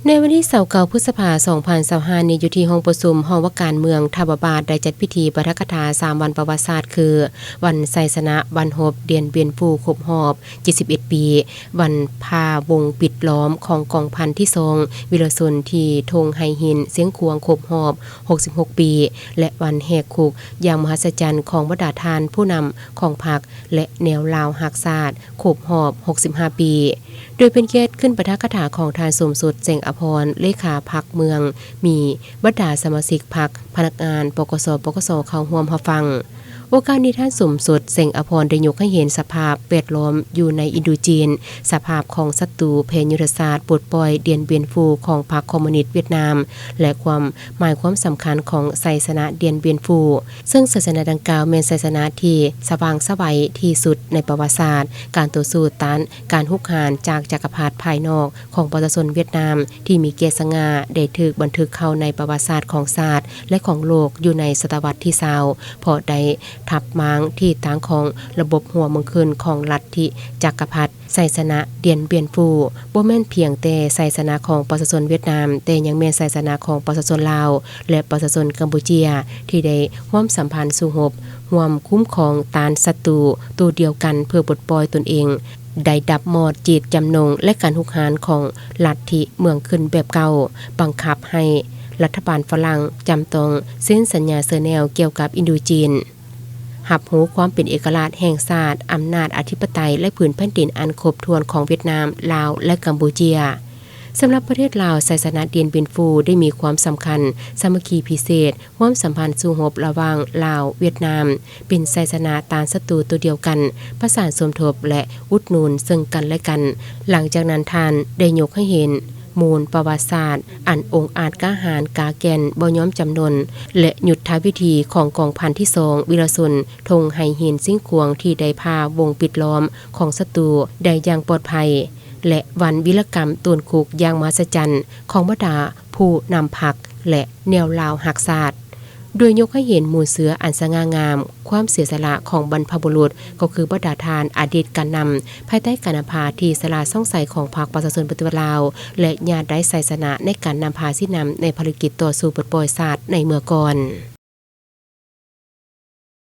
ໃນວັນທີຊາວເກົ້າ ພຶດສະພາ ສອງພັນຊາວຫ້ານີ້ ຢູ່ທີ່ຫ້ອງປະຊຸມຫ້ອງວ່າການເມືອງທ່າບ່າບາດ ໄດ້ຈັດພິທີປາຖະກະຖາສາມວັນປະຫວັດສາດ ຄື ວັນໄຊຊະນະບັນຮົບ ດຽນບຽນຟູ ຄົບຮອບ ເຈັດສິບເອັດປີ, ວັນພາວົງປິດລ້ອມຂອງກອງພັນທີສອງ ວິລະຊົນທີ່ທົ່ງໄຫຫີນຊຽງຂວາງ ຄົບຮອບ ຫົກສິບຫົກປີ ແລະ ວັນແຫກຄຸກຢ່າງມະຫັດສະຈັນຂອງບັນດາທ່ານຜູ້ນຳຂອງພັກ ແລະ ແນວລາວຮັກຊາດ ຄົບຮອບ ຫົກສິບຫ້າປີ. ໂດຍເປັນກຽດຂຶ້ນປາຖະກະຖາຂອງທ່ານ ສົມສົດ ແສງອະພອນ ເລຂາພັກເມືອງ, ມີບັນດາສະມາຊິກພັກ, ພະນັກງານ ປກສ, ປກສ ເຂົ້າຮ່ວມຮັບຟັງ. ໂອກາດນີ້ ທ່ານ ສົມສົດ ແສງອະພອນ ໄດ້ຍົກໃຫ້ເຫັນສະພາບແວດລ້ອມຢູ່ໃນອິນໂດຈີນ, ສະພາບຂອງສັດຕູ, ແຜນຍຸດທະສາດປົດປ່ອຍດຽນບຽນຟູຂອງພັກຄອມມູນິດຫວຽດນາມ ແລະ ຄວາມ ໝາຍຄວາມສຳຄັນຂອງໄຊຊະນະດຽນບຽນຟູ, ເຊິ່ງໄຊຊະນະດັ່ງກ່າວແມ່ນໄຊຊະນະທີ່ສະຫວ່າງໄສທີ່ສຸດໃນປະຫວັດສາດການຕໍ່ສູ້ຕ້ານການຮຸກຮານຈາກຈັກກະພັດພາຍນອກຂອງປະຊາຊົນຫວຽດນາມ ທີ່ມີກຽດສະຫງ່າ ໄດ້ຖືກບັນທຶກເຂົ້າໃນປະຫວັດສາດຂອງຊາດ ແລະ ຂອງໂລກຢູ່ໃນສະຕະວັດທີຊາວ ເພາະໄດ້ທັບມ້າງທີ່ຕັ້ງຂອງລະບົບຫົວເມືອງຂຶ້ນຂອງລັດທິຈັກກະພັດ. ໄຊຊະນະດຽນບຽນຟູ ບໍ່ແມ່ນພຽງແຕ່ໄຊຊະນະຂອງປະຊາຊົນຫວຽດນາມ, ແຕ່ຍັງແມ່ນໄຊຊະນະຂອງປະຊາຊົນລາວ ແລະ ປະຊາຊົນກຳປູເຈຍ ທີ່ໄດ້ຮ່ວມສຳພັນສູ້ຮົບ, ຮ່ວມຄຸ້ມຄອງຕ້ານສັດຕູໂຕດຽວກັນ ເພື່ອປົດປ່ອຍຕົນເອງ ໄດ້ດັບມອດເຈດຈຳນົງ ແລະ ການຮຸກຮານຂອງລັດທິເມືອງຂຶ້ນແບບເກົ່າ, ບັງຄັບໃຫ້ລັດຖະບານຝຣັ່ງຈຳຕ້ອງເຊັນສັນຍາເຊີແນວກ່ຽວກັບອິນໂດຈີນ. ຮັບຮູ້ຄວາມເປັນເອກະລາດແຫ່ງຊາດ, ອຳນາດອະທິປະໄຕ ແລະ ພື້ນແຜ່ນດິນອັນຄົບຖ້ວນຂອງຫວຽດນາມ, ລາວ ແລະ ກຳປູເຈຍ. ສຳລັບປະເທດລາວ, ໄຊຊະນະດຽນບຽນຟູໄດ້ມີຄວາມສຳຄັນ, ສາມັກຄີພິເສດ, ຄວາມສຳພັນສູ້ຮົບລະຫວ່າງລາວ-ຫວຽດນາມ, ເປັນໄຊຊະນະຕ້ານສັດຕູໂຕດຽວກັນ, ປະສານສົມທົບ ແລະ ອຸດໜູນເຊິ່ງກັນແລະກັນ. ຫຼັງຈາກນັ້ນ, ທ່ານໄດ້ຍົກໃຫ້ເຫັນ ມູນປະຫວັດສາດອັນອົງອາດກ້າຫານກາແກ່ນບໍ່ຍອມຈຳນົນ ແລະ ຍຸດທະວິທີຂອງກອງພັນທີສອງ ວິລະຊົນ ທົ່ງໄຫຫີນຊຽງຂວາງ ທີ່ໄດ້ຜ່າວົງປິດລ້ອມຂອງສັດຕູໄດ້ຢ່າງປອດໄພ ແລະ ວັນວິລະກຳໂຕນຄຸກຢ່າງມະຫັດສະຈັນຂອງບັນດາຜູ້ນຳພັກ ແລະ ແນວລາວຮັກຊາດ. ໂດຍຍົກໃຫ້ເຫັນມູນເຊື້ອອັນສະຫງ່າງາມ, ຄວາມເສຍສະຫຼະຂອງບັນພະບຸລຸດ, ກໍຄືບັນດາທ່ານອະດີດການນຳ ພາຍໃຕ້ການນຳພາທີ່ສະຫຼາດສ່ອງໃສຂອງພັກປະຊາຊົນປະຕິວັດລາວ ແລະ ຍາດໄດ້ໄຊຊະນະໃນການນຳພາຊີ້ນຳໃນພາລະກິດຕໍ່ສູ້ປົດປ່ອຍຊາດໃນເມື່ອກ່ອນ.